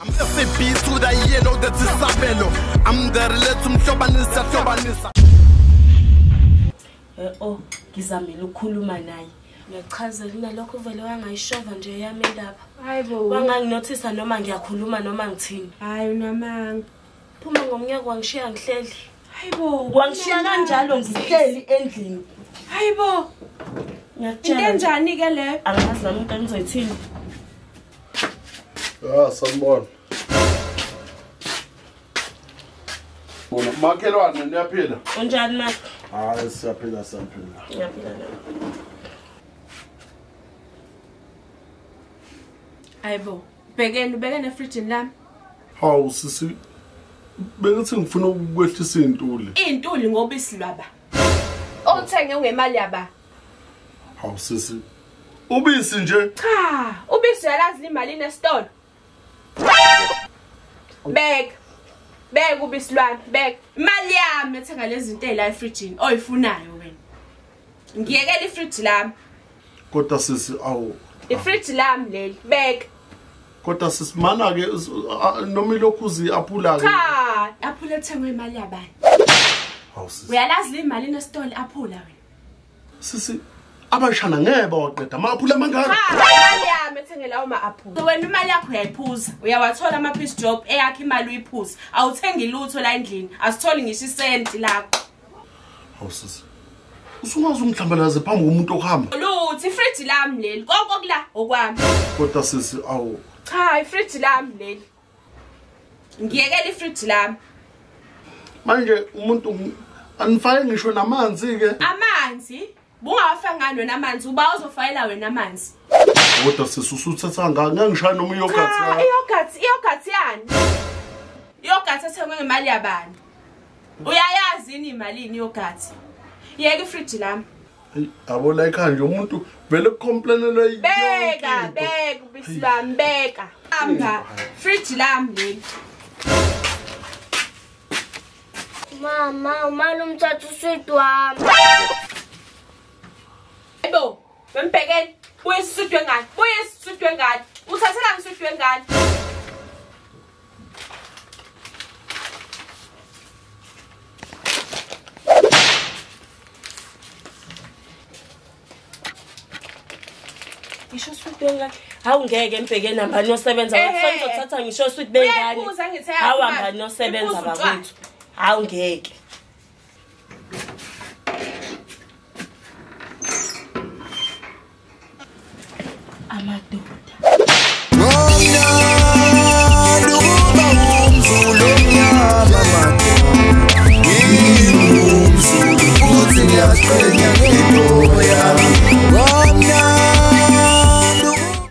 I'm SAB to the yellow, that's Isabelo. I'm the relate umhlobanisa hlobanisa. Oh, ngizamile ukukhuluma naye. Ngiyachazela nalokho vele wangayishova nje yami indaba. Hayibo. Wanganginothisa noma ngiyakhuluma noma ngithini. Hayi unamanga. Phuma ngomnyaka wangishiya ngihleli. Hayibo. Wangishiya kanjalo ngihleli endlini. Hayibo. Ngiyakutshela. Into enjani ke le? Angazi nami into engizoyithini. Ah, sanibona. Bona makhelwane niyaphila? Unjani ma? Hayi siyaphila siyaphila. Ngiyaphila nami. Hayibo, bhekeni ubhekene efrijini lami. Hawu sisi, bengithi ngifuna ukwehlisa intuli. Intuli ngoba isilwaba. Owuthenge ngemali yaba. Hawu sisi, ubisi nje. Cha, ubisi uyalazi imali nesitolo. Bheka. Bheka ubisi lwami, bheka. Imali yami ethenga lezi zinto ezila efrijini oyifunayo wena. Ngiyekela ifriji lami. Kodwa sisi awu ifriji lami leli, bheka. Kodwa sisimana ke noma ilokhu uzi-aphula ke. Cha, aphula ethengwe imali yabani? Hawu sisi. Uyalazi imali nesitolo aphula wena. Sisi abashana ngeke bawaqeda ama-aphula amangaka. Cha, imali yami ethenge lawo ma-aphula. Wena imali yakho uyayiphuza. Uyawathola ama-piece job eyakho imali uyiphuza. Awuthengi lutho la endlini. Asitholi ngisho isenti lakho. Hawu sisi. Usungaze ungihlambalaze phambi komuntu okuhamba. Lutho, ifriji lami leli. Konke okula okwami. Kodwa sisi awu. Cha, ifriji lami leli. Ngiyekela ifriji lami. Manje umuntu anifake ngisho namanzi ke. Amanzi? Bungawafaka ngani wena amanzi? Uba uzofayela wena amanzi. Kodwa sisi usuthatha ngani? Ngeke ngishaye noma iyoghurt. Cha, iyoghurt, iyoghurt yani. Iyoghurt ethengwe ngemali yabani? Uyayazi yini imali yini iyoghurt? Yeka ifriji lami. Yabo la ekhaya nje umuntu vele kucomplainelwe yonke. Bheka, bheka ubisi lami, bheka. Hamba, friji lami leli. Mama, umalume uthatha uswidi wami. Hayibo, bembhekeni. Buyisa uswidi wengane, buyisa uswidi wengane. Uthathelani uswidi wengane? Ngisho uswidi wengane. Hawu ngeke mbhekeni hamba niyosebenza. Ngizothatha ngisho uswidi bengane. Hawu hamba niyosebenza bakwethu. Hawu ngeke. Amadoda.